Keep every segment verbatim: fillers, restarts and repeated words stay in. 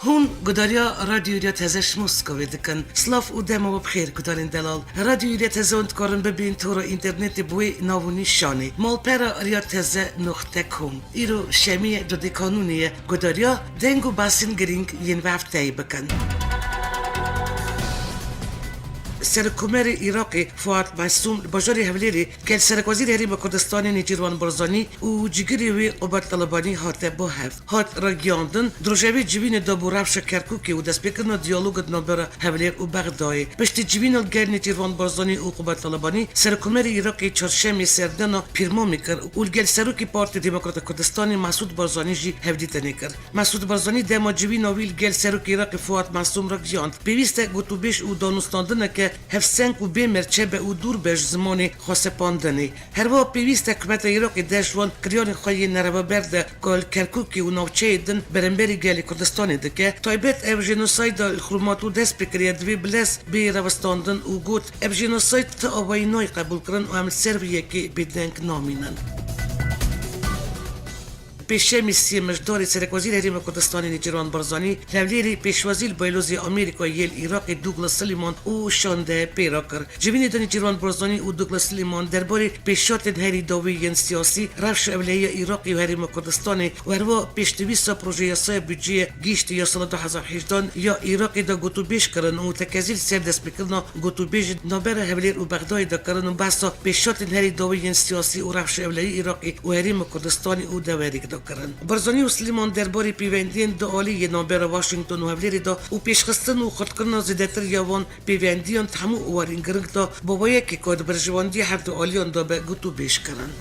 Hûn gudariya Radyoyê Riya Teze ji Moskowê dikin. Silav û dema we bi xêr, gudarên delal. Radyoyê Riya Teze hûn dikarin bibîn tora înternetê bi wê nav û nîşanê: malpera riya teze noqte com. Îro şemiyê dudê kanûnê ye. Gudariya deng û basên girîng yên vê hefteyê bikin. Serokkomarê Iraqê Fuat Mesûm li bajarê Hewlêrê gel Serokwezîrê Herêma Kurdistanê Nêçîrvan Barzanî û cîgirê wî Qubad Talebanî hate bo hev. Hat ragiyandin, di rojevê civînê de bû rewşa Kerkûkê û destpêkirina diyaloga di navbera Hewlêr û Bexdayê. Piştî civîna li gel Nêçîrvan Barzanî û Qubad Talebanî, Serokkomarê Iraqê çarşemê serdana Pîrmamê kir û li gel Serokê Partê Demokrata Kurdistanê Mesûd Barzanî jî hevdîtinê kir. Mesûd Barzanî dema civîna wî li gel Serokê Iraqê Fuat Mesûm ragihand, pêwîst e gotûbêj û danûstandineke hevseng û bê merçe be û dûr be ji zimanê xwesepandinê. Herwiha pêwîst e hikûmeta Iraqê dest ji wan kiryarên xwe yên nereveber de ku li Kerkûkê û navçeyê din beramberî gelê Kurdistanê dike. Taybet ev jenosayda li Xurmatû dest pê kiriye, divê bi lez bê revistandin û got, ev jenosayt ti avayî nayê qebûlkirin û em li ser vê yekê bêdeng namînin. Pêşemî siyê Mijdarê Serokwezîrê Herêma Kurdistanê Nêçîrvan Barzanî li Hewlêrê pêşwazî li Baylozê Amerîka yê li Iraqê Douglas Sullivan û şandeyê pê re kir. Civînê de Nêçîrvan Barzanî û Douglas Sullivan derbarê pêşhatên herî dawî yên siyasî, rewşa ewlehiya Iraqê û Herêma Kurdistanê û herwiha pêşnivîsa projeyasaya budceyê gihîştî ya sala du hezar hejdan ya Iraqê de gotûbêj kirin û tekezî li ser destpêkirina gotûbêjê di navbera Hewlêr û Bexdayê de kirin û behsa pêşhatên herî dawî yên siyasî û rewşa ewlehiyê Iraqê û Herêma Kurdistanê û deverê de kirin. Barzanî û Sullivan derbarê pêwendiyên dualî yê navbera Washington û Hewlêrê de û pêşxistin û xurtkirina zêdetir ya van pêvendiyan di hemû warên giring de bi wê yekê ku di berjewendiyê hevdu aliyan de be gotûbêj kirin.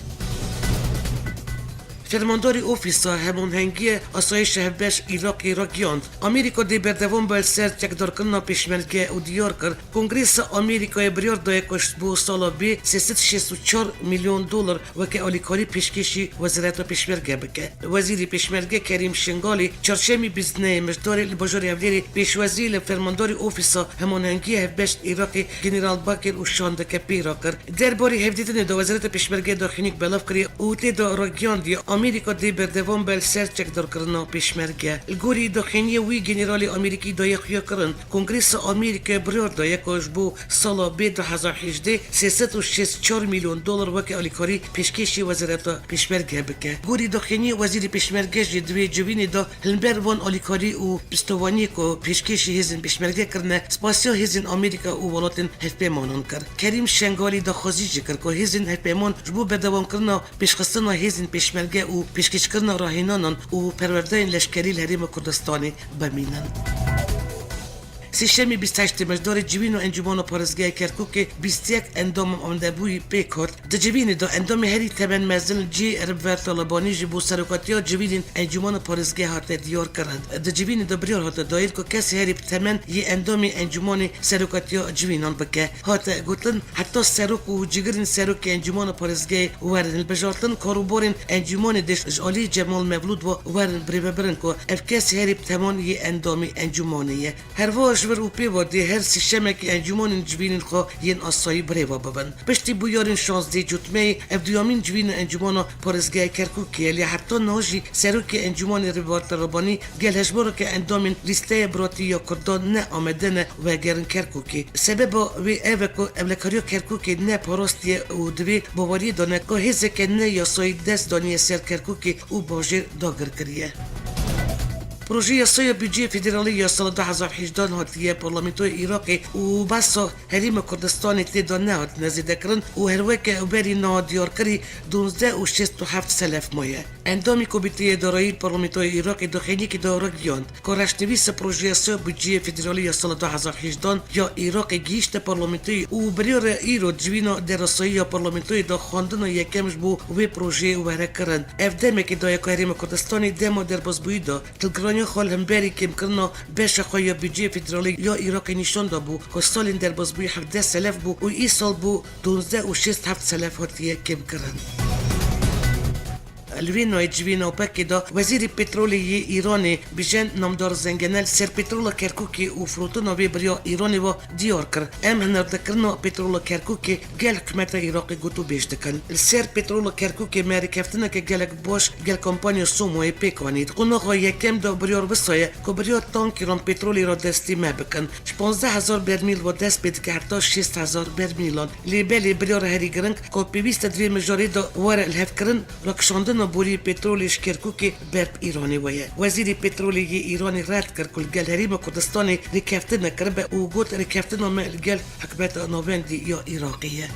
Fermandarê Ofîsa Hemanhengiya Asayişa Hevbeş Iraqê ragihand, Amerîka dê berdewam be li ser çekdarkirina pêşmerge û diyar kir, Kongresa Amerîkayê biryar daye ku ji bo sala bê sê sed şêst û çar milyon dolar weke alîkarî pêşkêşî Wezareta Pêşmerge bike. Wezîrê Pêşmerge Kerîm Şingalî çarşemî bîst û nehê Mijdarê li bajarê Hewlêrê pêşwazî li Fermandarê Ofîsa Hemanhengiya Hevbeş Iraqê General Bakir û şandeke pê re kir. Derbarê hevdîtinê de Wezareta Pêşmergeyê daxuyaniyek belav kiriye û tê de ragihandiye Amerîka dê berdewam be li ser çekdarkirina pêşmerge. Li gorî daxuyaniyê wî, Generalê Amerîkî daye xuyakirin, Kongresa Amerîkayê biryar daye ku ji bo sala bê du hezar hejdeh sê sed û şêst çar milyon dolar weke alîkarî pêşkêşî Wezareta Pêşmerge bike. Gorî daxuyaniyê Wezîrê Pêşmerge jî di vê civînê de Li ber van alîkarî û piştevaniyê ku pêşkêşî hêzên pêşmerge kirine, spasiya hêzên Amerîka û welatên hevpeymanan kir. Kerîm Şengalî daxwazî jî kir ku hêzên hevpeyman ji bo berdewamkirina pêşxistina hêzên pêşmerge û pêşkêşkirina rahênanan û perwerdeyên leşkerî li Herêma Kurdistanê bimînin. Sêşemê bîst û heştê Mejdarê civîna Encûmena Parêzgeha Kerkûkê bîst û yek endam amedebûyî pêk hat. Di civînê de endamê herî temen mezin li cihê Ribber Talebanî ji bo serokatiya civînên Encûmena Parêzgehê hate diyar kirin. Di civînê de biryar hate dayîn ku kesê herî bi temen yê endamê encûmanê serokatiya civînan bike. Hate gotin, heta serok û cigirên serokê Encûmena Parêzgehê werin hilbijartin, karûbarên encûmanê dê ji alî Cemal Mevlûd ve werin birêvebirin ku ev kesê herî bi teman yê endamê encûmanê ye. Herwiha ji vir û pê ve dê her sêşemekê encûmanên civînên xwe yên asayî birêve bibin. Piştî bûyerên şazdeh Cotmeyê ev duyemîn civîna Encûmena Parêzgeha Kerkûkê ye, lê heta niha jî serokê Encûmanê Rêber Talebanî gel hejmareke endamên lîsteya biratî ya Kurdan ne amade ne vegerin Kerkûkê. Sebeba wê ev e ku ewlekariya Kerkûkê ne parastiye û di vê baweriyê de ne ku hêzeke ne yasayî dest daniye ser Kerkûkê û bajêr dagir kiriye. Proje yasaya budceyê federalî ya sala du hezar hejdan hatiye Parlamentoya Iraqê û behsa Herêma Kurdistanê tê de nehatine zêdekirin û her weke berî niha diyarkirî duwazdeh û şêst û heft selef maye. Endamê Komîteya Darayî li Parlamentoya Iraqê daxuyaniyekê de ragihand ku reşnivîsa proje yasaya budceyê federalî ya sala du hezar hejdan ya Iraqê gihîşte parlamentoyê û biryar e îro civîna derasayî ya parlamentoyê de xwendina yekem ji bo wê projeyê were kirin. Ev demekê daye ku Herêma Kurdistanê dema derbasbûyî de dilgiraniya xwe li hemberî kêmkirina beşa xwe ya budceyê federalî ya Iraqê nîşan dabû ku salên derbasbûyî hevdeh selef bû û îsal bo duwazdeh û şêst heft selef hatiye kêmkirin. Li vê nayê civîna OPEC'ê de Wezîrê Petrolê yê Îranê Bijen Namdar Zengene li ser petrola Kerkûkê û firotina vê bi riya Îranê ve diyar kir, Em hinardekirina petrola Kerkûkê gel hikûmeta Iraqê gotûbêj dikin. Li ser petrola Kerkûkê me rêkeftineke gelek baş gel kompanya Somoyê pêk anî. Di qonaxa yekem de biryar wisa ye ku bi riya tankeran petrolê re destê me bikin. Ji panzdeh hezar bermîl ve dest pê dike heta şêst hezar bermîlan. Lê belê biryara herî giring ku pêwîst e di vê mijarê de were lihevkirin, rakişandina borî petrolê ji Kerkûkê ber bi Îranê we ye. Wezîrê Petrolê yê Îranê red kir ku li gel Herêma Kurdistanê rêkeftin nekiribe û got, Rêkeftina me li gel hikûmeta navendî ya Iraqê ye.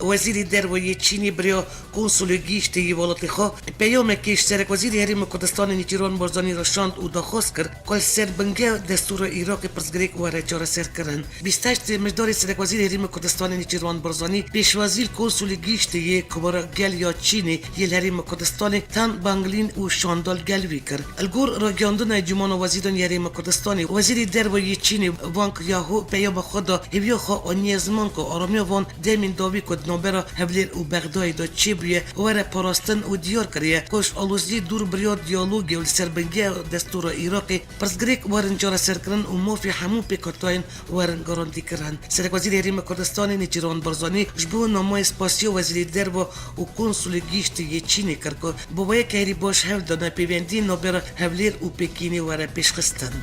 Wezîrê Derve yê Çînê bi riya Konsulê Gihîştê yê welatê xwe peyamekê ji Serekwezîrê Herêma Kurdistanê Nêçîrvan Barzanî re şand û daxwaz kir ku li ser bingeha destûra Iraqê pirsgirêk were çareserkirin. Bîst heştê Mijdarê Serekwezîrê Herêma Kurdistanê Nêçîrvan Barzanî pêşwazî li Konsulê Gihîştê yê Komara Gel ya Çînê yê li Herêma Kurdistanê Tan Banglin û şanda li gel wî kir. Li gor ragihandina Encûmena Wezîran yê Herêma Kurdistanê, Wezîrê Derve yê Çînê Wang Yaho peyama xwe de hêviya xwe aniye ziman ku aramiya van demên dawî ku di navbera Hevlêr û Bexdayê de çêbûye were parastin û diyar kiriye ku ji aloziyê dûr bi riya diyalogê û li ser bingeha destûra Iraqê pirsgirêk werin çareserkirin û mafê hemû pêkhatayên werin garantîkirin. Serekwezîrê Herêma Kurdistanê Nêçîrvan Barzanî ji bo namayê spasiya Wezîrê Derve û Konsulê Gihîştê yê Çînê kir ku bi wê yekê herî baş hewl dane pêvendiyên navbera Hevlêr û Pekînê were pêşxistin.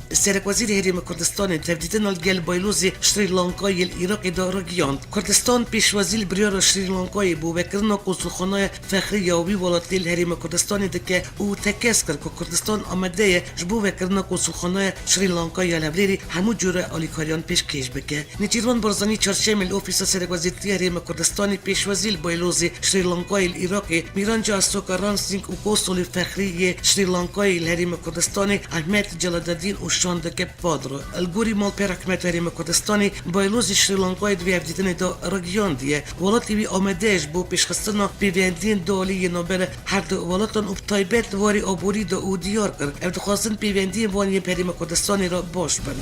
Serekwezîrê Herêma Kurdistanê tevdîtina li gel Baylozê Şrî Lankayê li Iraqê de ragihand. Kurdistan pêşwazî li biryara Şrî Lankayê bo vekirina konsulxanaya fexrî ya wî welatê li Herêma Kurdistanê dike û tekez kir ku Kurdistan amade ye ji bo vekirina konsulxanaya Şrî Lanka ya li Hevlêrê hemû cure alîkariyan pêşkêş bike. Nêçîrvan Barzanî çarşemê li Ofîsa Serekwezîrtî ya Herêma Kurdistanê pêşwazî li Baylozê Şrî Lankayê li Îraqê Mîranca Asoka Ran Singh û Konsulê Fexrî yê Şrî Lankayê li Herêma Kurdistanê Ehmed Celadedîn û şandeke Padro. Li gorî malpera hikûmeta Herêma Kurdistanê, Baylozê Şrî Lankayê di vê hevdîtinê de ragihandiye, welatê wî amade ye ji bo pêşxistina pêvendiyên dualî yê navbera her du welatan û bi taybet di warê aborî de û diyar kir, ew dixwazin pêvendiyên van yên bi Herêma Kurdistanê re baş bin.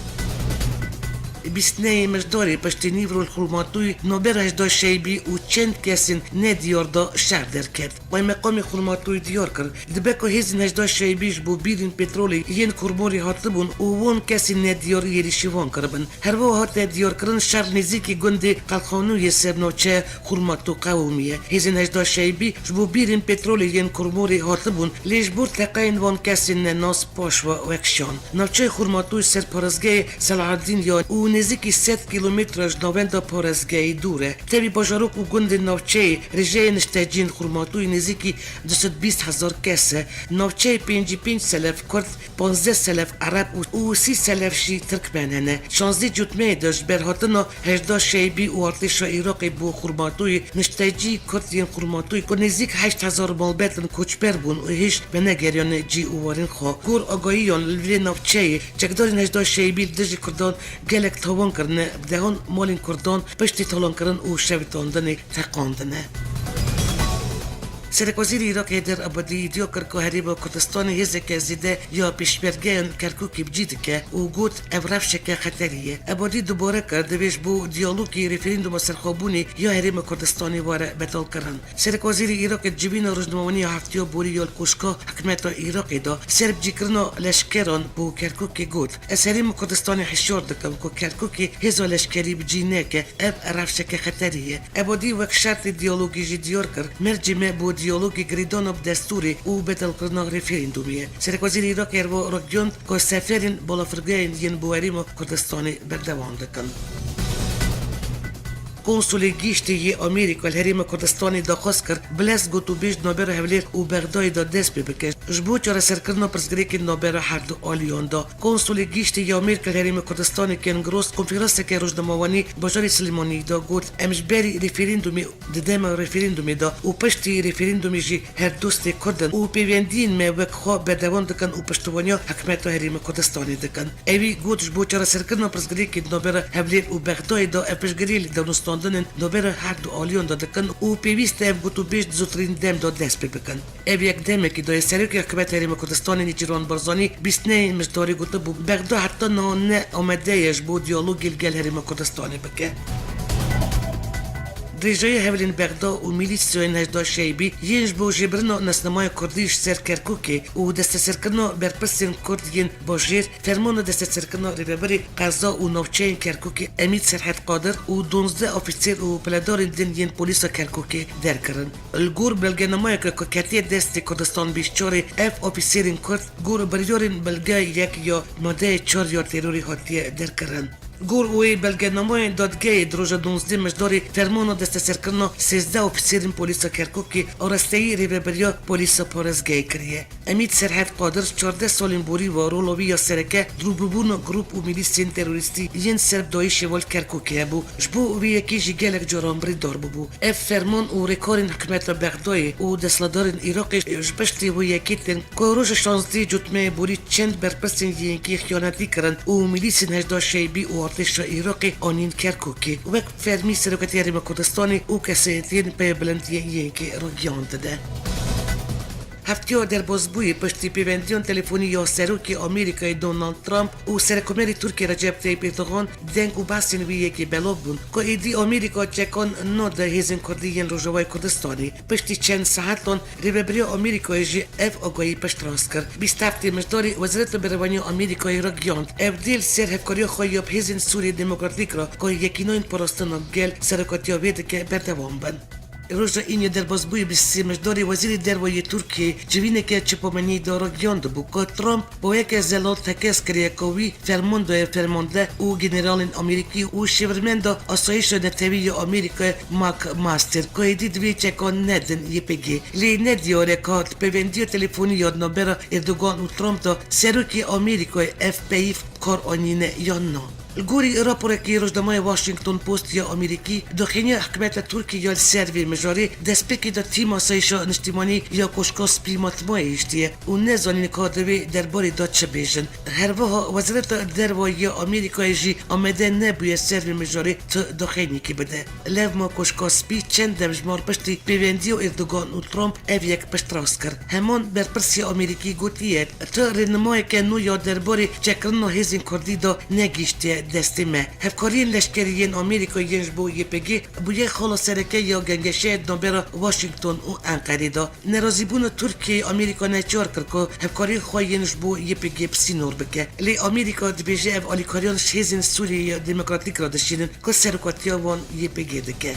Bîst nehê Mijdarê piştî nîvro li Xurmatûyê navbera Hejda Şeybî û çend kesên nediyar de şer derket. Qaymeqamê Xurmatûyê diyar kir, dibe ku hêzên Hejda Şeybî ji bo bîrên petrolê yên Kurmorê hatibûn û wan kesên nediyar êrîşî van kiribin. Her wiha hate diyarkirin, şer nêzîkî gundê Qelxanû yê ser navçeya Xurmatû qewimiye. Hêzên Hejda Şeybî ji bo bîrên petrolê yên Kurmorê hatibûn, lê ji bo teqeyên van kesên nenas paş ve wekşan. Navçeyê Xurmatûyê ser parêzgehê Selahaddîn ya û nêzîkî sed kîlometre ji navenda parêzgehê dûr e. Tevî bajarok û gundên navçeyê rêjeyên nişteciyên Xurmatûyê nêzîkî du sed bîst hezar kes e. Navçeyê pêncî pênc selef Kurd, panzdeh selef Ereb û, û sî selef jî Tirkmen hene. Şazdeh cotmeyê de ji ber hatina Hejda Şeybî û artêşa Iraqê bo Xurmatûyê niştecî Kurd yên Xurmatûyê ku nêzîk heşt hezar malbet in koçber bûn û hêj venegeriyane cî û warên xwe. Gor agahiyan li vê navçeyê çekdarên Hejda Şeybî li dijî Kurdan gelek tawan kirine, bi dehan malên Kurdan piştî talankirin û şewitandinê teqandine. Serekwezîrê Iraqê Heyder Ebadî îdia kir ku Herêma Kurdistanê hêzeke zêde ya pêşmergeyan Kerkûkê bi cî dike û got, Ev rewşeke xeterî ye. Ebadî dubare kir, divê ji bo diyalogê referanduma serxwebûnê ya Herêma Kurdistanê were betalkirin. Serekwezîrê Iraqê di civîna rojnamevanî ya heftiya borî ya li Koşka Hikûmeta Iraqê de ser bicîkirina leşkeran bo Kerkûkê got, Ez Herêma Kurdistanê hişyar dikim ku Kerkûkê hêza leşkerî bi cî neke, ev rewşeke xeterî ye. Ebadî wek şertê diyalogê jî diyar kir, mercê me bo diyalogê girêdana bi destûrê û betalkirina referandumê ye. Serekwezîrê Iraqê her wiha ragihand ku seferên balafirgehên yên bo Herêma Kurdistanê berdewam dikin. Konsulê Gihîştê yê Amerîka li Herêma Kurdistanê daxwaz kir, bi lez gotûbêj di navbera Hewlêr û Bexdayê de dest pê bike, ji bo çareserkirina pirsgirêkên navbera her du aliyan de. Konsulê Gihîştê yê Amerîka li Herêma Kurdistanê Ken Gross konferanseke rojnamevanî bajarê Silêmaniyê de got, Em ji berî referandumê, di dema referandumê de û piştî referandumê jî her dostê Kurd in û pêwendiyên me wek xwe berdewam dikin û piştevaniya hikûmeta Herêma Kurdistanê dikin. Ewî got, Ji bo çareserkirina pirsgirêkên navbera Hewlêr û Bexdayê de ev piştgiriyê li danûstandinên navbera her du aliyan de dikin û pêwîst e ev gotûbêj di zûtirîn dem de dest pê bikin. Ev yek demekî daye Serokê Hikûmeta Herêma Kurdistanê Nêçîrvan Barzanî bîst nehê Mijdarê gotibû, Bexda heta niha ne amade ye ji bo diyalogê li gel Herêma Kurdistanê bike. Dirêjayî hewlên Bexda û mîlîsyoyên Hejda Şeybî yên ji bo jêbirina nasnameya Kurdî ji ser Kerkûkê û desteserkirina berpirsên Kurd yên bajêr, fermana desteserkirina rêvebirê qeza û navçeyên Kerkûkê Emîd Serhed Qadir û duwazdeh ofîser û piledarên din yên polîsa Kerkûkê derkirin. Li gor belgenameyeke ku ketiye destê Kurdistan bîst çarê, ev ofîserên Kurd gor biryarên belgeya yek ya madeyê çar ya terorê hatiye derkirin. Gor wê belgenameyên dadgehê di roja duwazdeh Mejdarê fermana desteserkirina sêzdeh ofîserên polîsa Kerkûkê arasteyî rêveberiya polîsa parêzgehê kiriye. Emîd Serhed Qadir çardeh salên borî ve rola wî ya sereke di rûbirûbûna grûp û mîlîsên terorîstî yên ser bi DAIŞê ve li Kerkûkê hebû. Ji bo wê yekê jî gelek caran birîndar bûbû. Ev ferman û rêkarên hikûmeta Bexdayê û desthilatdarên Iraqê ji piştî wê yekê tên ku roja şazdeh Cotmeyê borî çend berpirsên YNKê xiyanetî kirin û mîlîsên Hejda Şeybî û artêşa Iraqê anîn Kerkûkê. Wek fermî Serokatiya Herêma Kurdistanê û kesayetiyên pêbilind yên YNKê ragihand dide. Heftiya derbasbûyî piştî pêvendiyan telefonî ya Serokê Amerîkayê Donald Trump û Serekomerê Tirkiyê Recep Tayyip Erdogan deng û behsên wî yekê belav bûn ku êdî Amerîka çekan nade hêzên Kurdî yên Rojavayê Kurdistanê. Piştî çend saetan Rêveberiya Amerîkayê jî ev agahî piştrast kir. Bîst heftê Mijdarê Wezareta Berevaniya Amerîkayê ragihand, ew dê li ser hevkariya xwe ya bi hêzên Sûriyê Demokratîk re ku yekînayên parastina gel serokatiya wê dike berdewam bin. Roja Îniyê derbasbûyî bîst sê Mijdarê Wezîrê Derve yê Tirkiyê civîneke çapemeniyê de ragihand bû ku Trump bi weke zelal tekez kiriye ku wî fermando ye fermande û generalên Amerîkî û şêwirmenda Asayîşa Netewî ya Amerîkayê Mark Master ku êdî divê çekan nedin YPGê. Lê ne diyar e ka di pêvendiya telefonî ya di navbera Erdogan û Trump de serokê Amerîkayê ev peyv kar anîne yan na. Li gorî raporekî rojnameya Washington Post ya Amerîkî, daxuyaniya hikûmeta Tirkiyê ya li ser vê mijarê destpêkê de tîma Asayîşa Niştimanî ya Koşka Spî matmayê hiştiye û nezanîn ka di vê derbarê de çi bêjin. Her wiha Wezareta Derve ya Amerîkayê jî amade nebûye ser vê mijarê tu daxuyaniyekê bide. Lewma Koşka Spî çend demjimar piştî pêvendiya Erdogan û Trump ev yek piştrast kir. Heman berpirsê Amerîkî gotiye, tu rênimayeke nû ya derbarê çekirina hêzên Kurdî de negihîştiye destê me. Hevkariyên leşkerî yên Amerîka yên ji bo YPG bûye xala sereke ya gengeşeya di navbera Washington û Enqerê de. Nerazîbûna Tirkiyeyê Amerîka neçar kir ku hevkariyên xwe yên ji bo YPG bi sînor bike. Lê Amerîka dibêje ev alîkariyan ji hêzên Sûriyeyê Demokratîk re dişînin ku serokatiya wan YPG dike.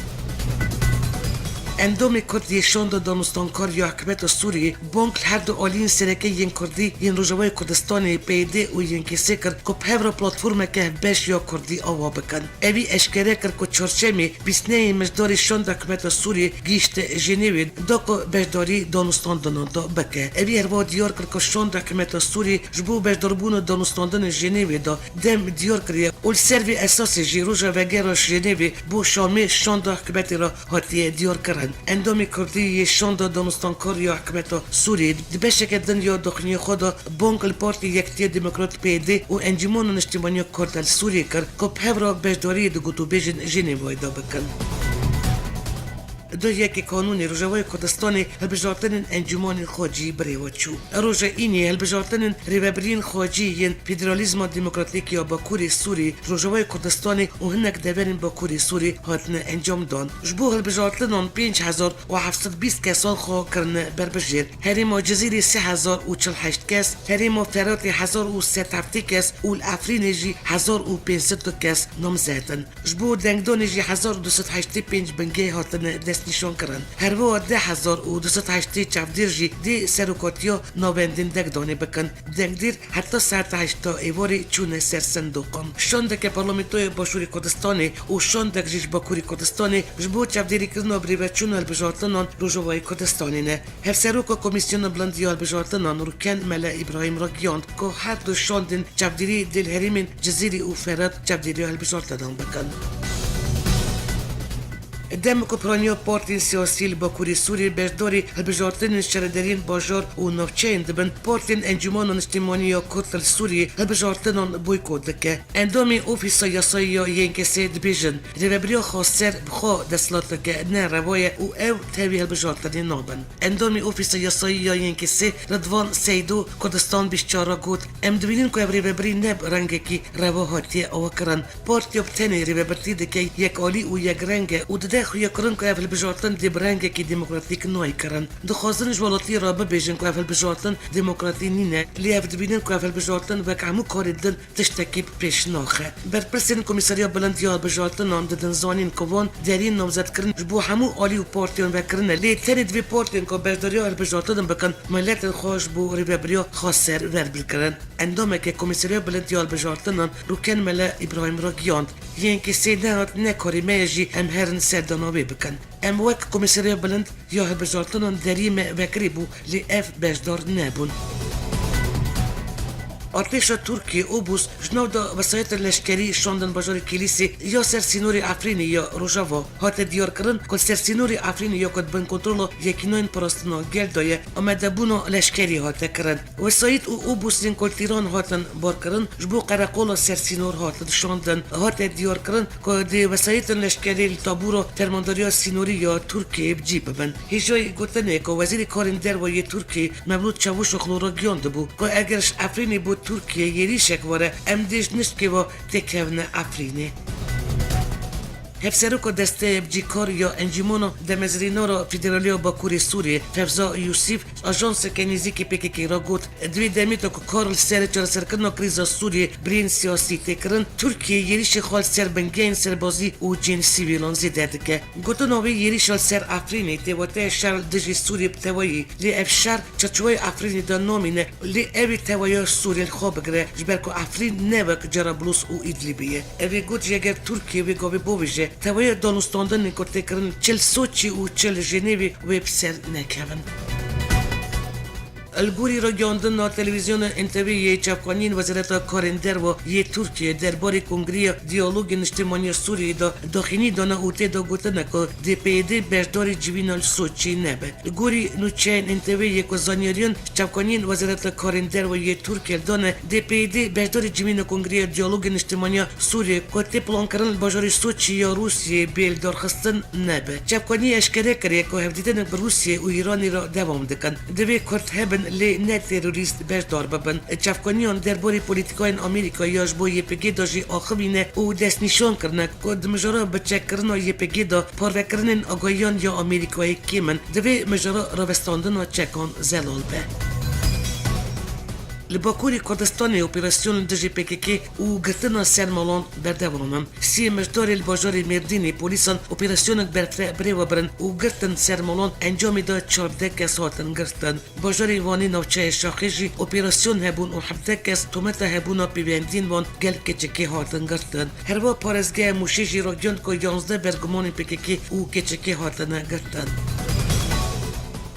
Endamê Kurd yê Şanda Danûstankar ya Hikûmeta Sûriyê bang li her du aliyên sereke yên Kurdî yên Rojavayê Kurdistanê, PYD û YNKSê kir ku bi hev re platformeke hevbeş ya Kurdî ava bikin. Evî eşkere kir ku çarşemê bîst nehê Mijdarê şanda hikûmeta Sûriyê gihîşte Jenevê da ku beşdarî danûstandinan de bike. Evî herwiha diyar kir ku şanda hikûmeta Sûriyê ji bo beşdarbûna danûstandinê Jenevê de dem diyar kiriye û li ser vê esasê jî roja vegera Jenevê bo Şamê şanda hikûmetê re hatiye diyarkirin. Endamê Kurdî yê şanda danûstankar ya hikûmeta Sûriyê di beşeke din ya daxuyaniyê xwe de bang li Partî Yekitiya Demokrat, PYD, û Encûmena Niştimanî ya Kurd li Sûriyê kir ku bi hev re beşdarî di gotûbêjên Jenevayê de bikin. Di yekê Kanûnê Rojavayê Kurdistanê hilbijartinên encûmanên xwecî bi rê ve çû. Roja Îniyê hilbijartinên rêvebiriyên xwecî yên federalîzma demokratîk ya Bakurê Sûrî, Rojavayê Kurdistanê û hinek deverên Bakurê Sûrî hatine encamdan. Ji bo hilbijartinan pênc hezar û heft sed bîst kesan xwe kirine berbijêr. Herêma Cizîrê sê hezar û çil heşt kes, herêma Feratê hezar û sed heftê kes û li Efrînê jî hezar û pênc sed kes namzet in. Ji bo dengdanê jî hezar û du sed heştê pênc bingeh hatine destnîşankirin. Her wiha deh hezar û du sed heştê çavdêr jî dê serokatiya navendên dengdanê bikin. Dengdêr heta saeta heşta êvarê çûne ser sindoqan. Şandeke Parlamentoya Başûrê Kurdistanê û şandek jî ji Bakurê Kurdistanê ji bo çavdêrîkirina birêveçûna hilbijartinan Rojavayê Kurdistanê ne. Hevseroka Komîsyona Bilind ya Hilbijartinan Rûken Mele Îbrahîm ragihand ku her du şandên çavdêrî dê li herêmên Cizîrê û Ferat çavdêriya hilbijartinan bikin. Dem ku piraniya partiyên siyasî li Bakurê Sûriyê beşdarî hilbijartinên şaredariyên bajar û navçeyên dibin, Partiyên Encûmana Niştimanî ya Kurd li Sûriyê hilbijartinan boykot dike. Endamê Ofîsa Yasayî ya Y N K'ê dibêjin, rêvebiriya xweser bi xwe desthilateke ne reva ye û ew tevî hilbijartinê nabin. Endamê Ofîsa Yasayî ya Y N K'ê Ridvan Seydo Kurdistan bîst çar re got, em dibînin ku ev rêvebirî ne bi rengekî reva hatiye avakirin. Partiya bi tenê rêvebirtî dike, yekalî û yekreng e û dide xuyakirin ku ev hilbijartin dê bi rengekî demokratîk nayê kirin. Dixwazin ji welatiyê re bibêjin ku ev hilbijartin demokratî nîne, lê ev dibînin ku ev hilbijartin wek hemû karên din tiştekî bi pêş naxe. Berpirsên Komîseriya Bilind ya Hilbijartinan didin zanîn ku van deriyên namzetkirin ji bo hemû alî û partiyan vekirine, lê tenê divê partiyên ku beşdariya hilbijartinan bikin, miletên xwe ji bo rêvebiriya xweser ver bikirin. Endameke Komîseriya Bilind ya Hilbijartinan Rûken Mele Îbrahîm ragihand, yên kesê nehat nekarî me ye jî em herin serdana wê bikin. Em wek Komîseriya Bilind ya Hilbijartinan deriyê me vekirî bû, lê ev beşdar nebûn. Artêşa Tirkiyê Obus ji nav de wesayetên leşkerî şandin bajarê Kîlîsê ya ser sînorê Efrînê ya Rojava. Hate diyarkirin ku li ser sînorê Efrînê ya ku di bin kontrola Yekînayên Parastina Gel de ye, amadebûna leşkerî hate kirin. Wesayît û obusên ku li Tîran hatin barkirin, ji bo qereqola sersînor hatin şandin. Hate diyarkirin ku di wesayîtên leşkerî li tabûra Fermandariya Sînorî ya Tirkiyeyê bi cî bibin. Hêjayî gotinê ku Wezîrê Karên Derve yê Tirkiyê Mevlût Çavuşoglu ragihiyandibû ku eger ji Efrînê bo Tirkiye êrîşek were, em dê ji nişkê ve têkevine Efrînê. Hevseroka Desteya Bicîkar ya Encûmena Demezrînara Federalî ya Bakurê Sûriyê, Fevza Yûsîf, ajanseke nêzîkî P K K re got, di vê demê de ku kar li ser çareserkirina krîza Sûriyê bi rêyên siyasî tê kirin, Tirkiye êrîşê xwe li ser bingehên serbazî û cihên sivîlan zêde dike. Gotina wê êrîşa li ser Efrînê tê wateya şer li dijî Sûriyê bi tevayî, lê ev şer çarçoveyê Efrînê de namîne, lê ew ê teweya Sûriyê li xwe bigire, ji ber ku Efrîn ne wek Cerablus û Îdlîbê ye. Ev ê got jî eger Tirkiye wê gavê bavêje, teweya danûstandinên ku tê kirin çi li Soçî û çi li Jenêvê wê bi ser nekevin. Li gorî ragihandina televîzyona N T V yê çavkaniyên Wezareta Karên Derve yê Tirkiyê derbarê Kongreya Diyalogê Niştimaniya Sûriyeyê de daxînî dane û tê de gotine ku D P Y D beşdarî civîna li Soçî nebe. Li gorî nûçeyên N T V yê ku zanyariyên çavkaniyên Wezareta Karên Derve yê Tirkiyê li dane, D P Y D beşdarî civîna Kongreya Diyalogê Niştimaniya Sûriyê ku tê plankirin li bajarê Soçî ya Rûsiyê bê lidarxistin nebe. Çavkaniyê eşkere kiriye ku hevdîtinek bi Rûsiyê û Îranê re dewam dikin. Divê Kurd hebin lê ne terorîst beşdar bibin. Çavkaniyan derbarê polîtîkayên Amerîka ya ji bo Y P G de jî axivîne û destnîşan kirine ku di mijara biçekkirina Y P G de parvekirinên agahiyan ya Amerîkayê kêm in. Divê mijara rawestandina çekan zelal be. Li Bakurê Kurdistanê operasyon li dijî P K K û girtina ser malan berdewam in. Siyê Mijdarê li bajarê Mêrdînê polîsan operasyonek berfireh bi rê ve birin û girtin ser malan, encamê de çardeh kes hatin girtin. Bajarê Wanê navçeya Şaxê jî operasyon hebûn û hevdeh kes tometa hebûna pêwendiyên wan gel keçikê hatin girtin. Herwiha parêzgeha Mûşê jî ragihand ku yanzdeh bergumanên P K K û keçikê hatine girtin.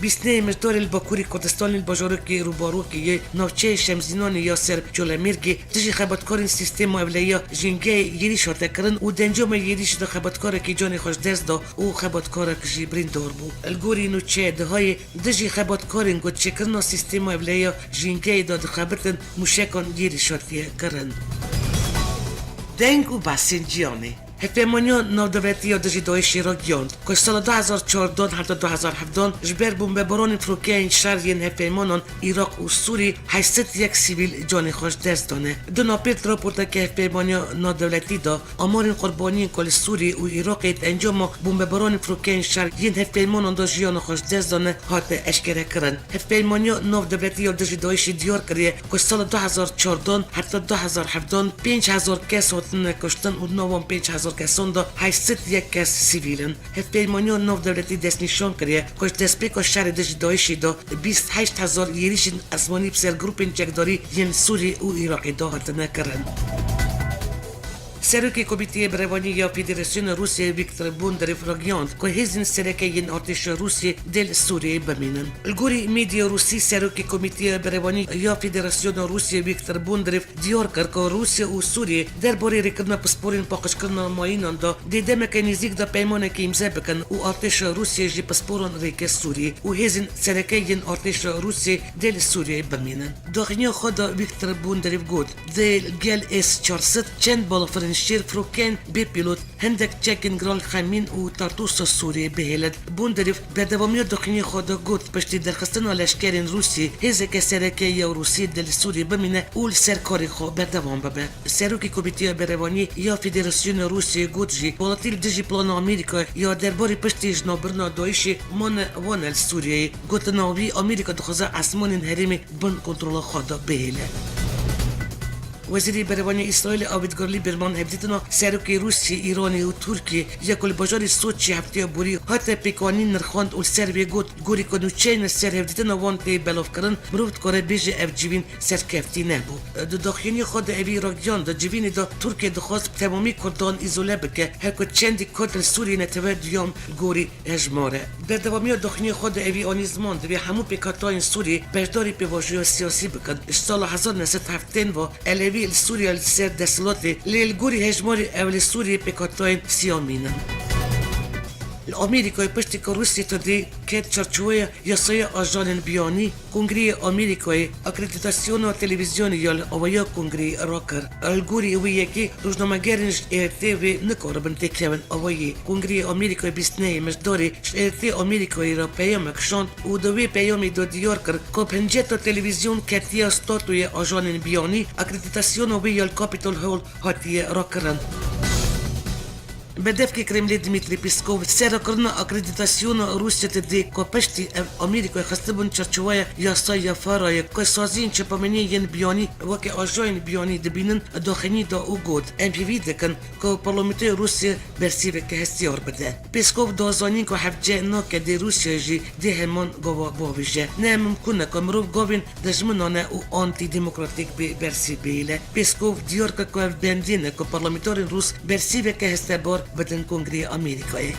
Bîst nehê Mijdarê li Bakurê Kurdistanê li bajarokê Rûbarokê yê navçeyê Şemzînanê ya ser Colemêrgê dijî xebatkarên sîstema ewleya jîngehê êrîş hate kirin û di encama êrîşê de xebatkarekî canê xwe ji dest da û xebatkarek jî birîndar bû. Li gorî nûçeya Dihayê dijî xebatkarên ku çêkirina sîstema ewleya jîngehê de dixebitin, mûşekan êrîş hatiye kirin. Deng û behsên cîhanê. Hevpeymaniya Navdewletî ya Dijî DAIŞê ragihand ku ji sala du hezar çardan heta du hezar hevdan ji ber bombebaranên firokeyên şer yên hevpeymanan Iraq û Sûrî heşt sed yek sivîl canê xwe ji dest dane. Di navpêrt raporteke Hevpeymaniya Navdewletî de, amarên qurbaniyên ku li Sûriyê û Iraqê di encama bombebaranên firokeyên şer yên hevpeymanan de jiyana xwe ji dest dane hate eşkere kirin. Hevpeymaniya Navdewletî ya Dijî DAIŞê diyar kiriye ku ji sala du hezar çardan heta du hezar hevdan pênc hezar kes hatine kuştin û di nav wan pênc hezar kesan de heşt sed yek kes sivîl in. Hevpeymaniya Navdewletî destnîşan kiriye ku ji destpêka şerê dijî DAIŞê de bîst heşt hezar êrîşên esmanî bi ser grûpên çekdarî yên Sûrî û Iraqê de hatine kirin. Serokê Komîteyê Berevanî ya Federasyona Rûsiyê Viktor Bondarev ragihand ku hêzên sereke yên artêşa Rûsiyê dê li Sûriyeyê bimînin. Li gorî medya Rûsî, Serokê Komîteya Berevanî ya Federasyona Rûsiyê Viktor Bondarev diyar kir ku Rûsya û Sûriyê derbarê rêkirina pisporên paqijkirina mayînan de dê demeke nêzîk de peymanekê îmze bikin û artêşa Rûsiyê jî pisporan rêke Sûriyê û hêzên sereke yên artêşa Rûsiyê dê li Sûriyeyê bimînin. Daxuyaniyê xwe de Viktor Bondarev got, Di gel S çar sed çend balafirên şêr firokeyên bê pîlot, hindek çekên giran xemîn û tartûsa Sûriyê bihêlin. Bondarîv berdewamiya daxuyaniyê xwe de got, piştî derxistina leşkerên Rûsî, hêzeke sereke ya Rûsî dê li Sûriyê bimîne û li ser karê xwe berdewam bibe. Serokê Komîteya Berevaniyê ya Federasyona Rûsiyê got jî, welatî li dijî plana Amerîkayê ya derbarê piştî jinavbirina DAIŞê mane wane li Sûriyeyê. Gotina wî, Amerîka dixwaze esmanên herêmê bin kontrola xwe de bihêle. Wezîrê Berevaniyê Îsraîlê Avîtgor Lîberman hevdîtina serokê Rûsiyê, Îranê û Tirkiyê ya ku li bajarê Soçî hefteya borî hate pêkanîn nirxand û li ser vê got, gorî ku nûçeyên li ser hevdîtina wan tê belavkirin, mirov dikare bêje ev civîn serkeftî nebû. Di daxuyaniyê xwe de evî ragihand, di civînê de Tirkiye dixwest bi temamî Kurdan îzole bike, her ku çendî Kurd li Sûriyê netewe duyem gorî hejmar e. Berdewamiya daxuyaniyê xwe de evî anî ziman, divê hemû pêkhatayên Sûriyê beşdarî pêvajoya siyasî bikin. Ji sala hezar neh sed heftên ve Elewî li Sûriye li ser desthilatê, lê li gorî hejmarê ew li Sûriyê pêkhatayên siyamîn in. Li Amerîkayê piştî ku Rûsya Today ket çarçoweya yasaya ajanên biyanî, Kongreyê Amerîkayê akredîtasyona televîzyonê ya li awaya kongreyê rakir. Li gorî wê yekê rojnamegerên ji ê r t vê nikaribin têkevin awayê. Kongreyê Amerîkayê bîst nehê Mijdarê ji ê r t Amerîkayê re peyamek şand û di wê peyamê de diyar kir ku bi hinceta televîzyon ketiye statuya ajanên biyanî, akredîtasyona wê ya li Capitol Hill hatiye rakirin. Berdevkê Kremlê Dmitry Peskov serakirina akredîtasyona Rûsya Today ku piştî ev Amerîkayê xistibûn çarçoweya yasaya FARA-yê ku saziyên çapemeniyê yên biyanî weke ajayên biyanî dibînin, daxuyanî da û got, em hêvî dikin ku parlamentoya Rûsya bersîveke hestiyar bide. Peskov da zanîn ku hevce nake dê Rûsya jî dê heman gava bavêje. Ne mimkun e ku mirov gavên dijminane û antîdemokratîk bê bersîv bihêle. Peskov diyar kir ku ev bendî ne ku parlamenterên Rûs bersîveke hestebar bidin Kongreyê Amerîkayê.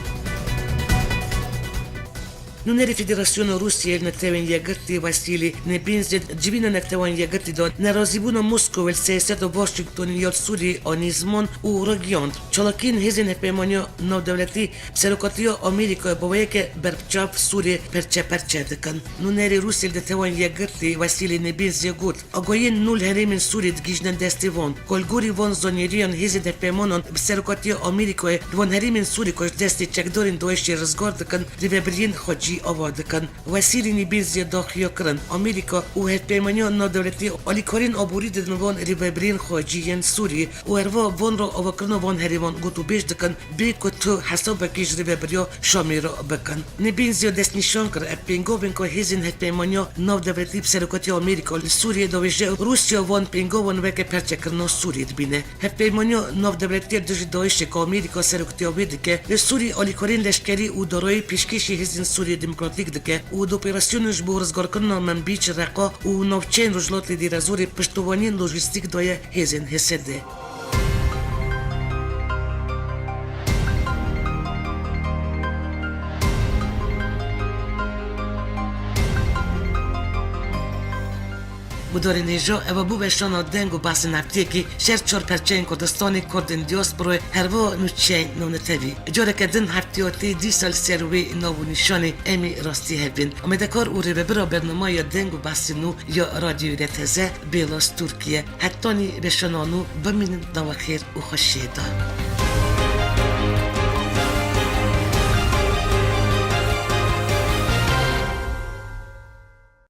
Nûnerê Federasyona Rûsiyê li Netewên Yekgirtî Vasîlî Nebenzî civîna Netewên Yekgirtî da nerazîbûna Moskowê li siyaseta Washingtonê ya li Sûriyê anî ziman û ragihand, çalakiyên hêzên hevpeymaniya navdewletî bi serokatiya Amerîkayê bi weyeke berbiçav Sûriyê perçe perçe dikin. Nûnerê Rûsiyê li Netewên Yekgirtî Vasîlî Nebenzî got, agahiyên nû li herêmên Sûriyê digihîjine destê wan, ku li gorî van zanyariyan hêzên hevpeymanan bi serokatiya Amerîkayê di van herêmên Sûriyê ku ji destê çekdarên DAIŞê rizgar dikin, rêvebiriyên xwecî ava dikin. Wesîlî Nebenzî daxuya kirin, Amerîka û hevpeymaniya navdewletî alîkariyên aborî didin van rêvebiriyên xwecî yên Sûriyê û herva van re avakirina van herêman gotûbêj dikin, bê ku tu hesabekî ji rêvebiriya Şamê re bikin. Nebenzî destnîşan kir, ev pêngavên ku hêzên hevpeymaniya navdewletî bi serokatiya Amerîka li Sûriyê dibêje, Rûsya van pêngavan weke perçekirina Sûriyê dibîne. Hevpeymaniya navdewletî ya dijî DAIŞê ku Amerîka serokatiya wê dike, li Sûriyê alîkariyên leşkerî û darayî pêşkêşî hêzên Sûriyê Demokratîk dike û di operasyonên ji bo rizgarkirina Minbîc, Reqa û navçeyên Rojhilatê Dêrezorê piştewaniyên lojîstîk daye hêzên H S D. Guhdarên hêja, eva bû weşana deng û behsên heftiyekî ji her çar perçeyên Kurdistanê, Kurdên diasporayê, herwiha nûçeyên navnetewî. Careke din heftiya tê dîsa li ser wê nav û nîşanê em ê rastî hev bên. Amedekar û rêvebira bernama ya deng û behsên nû ya Radyoyê R T Z, Bêlas Tirkiye. Hetanî weşana nû bimînin di xêr û xweşiyê de.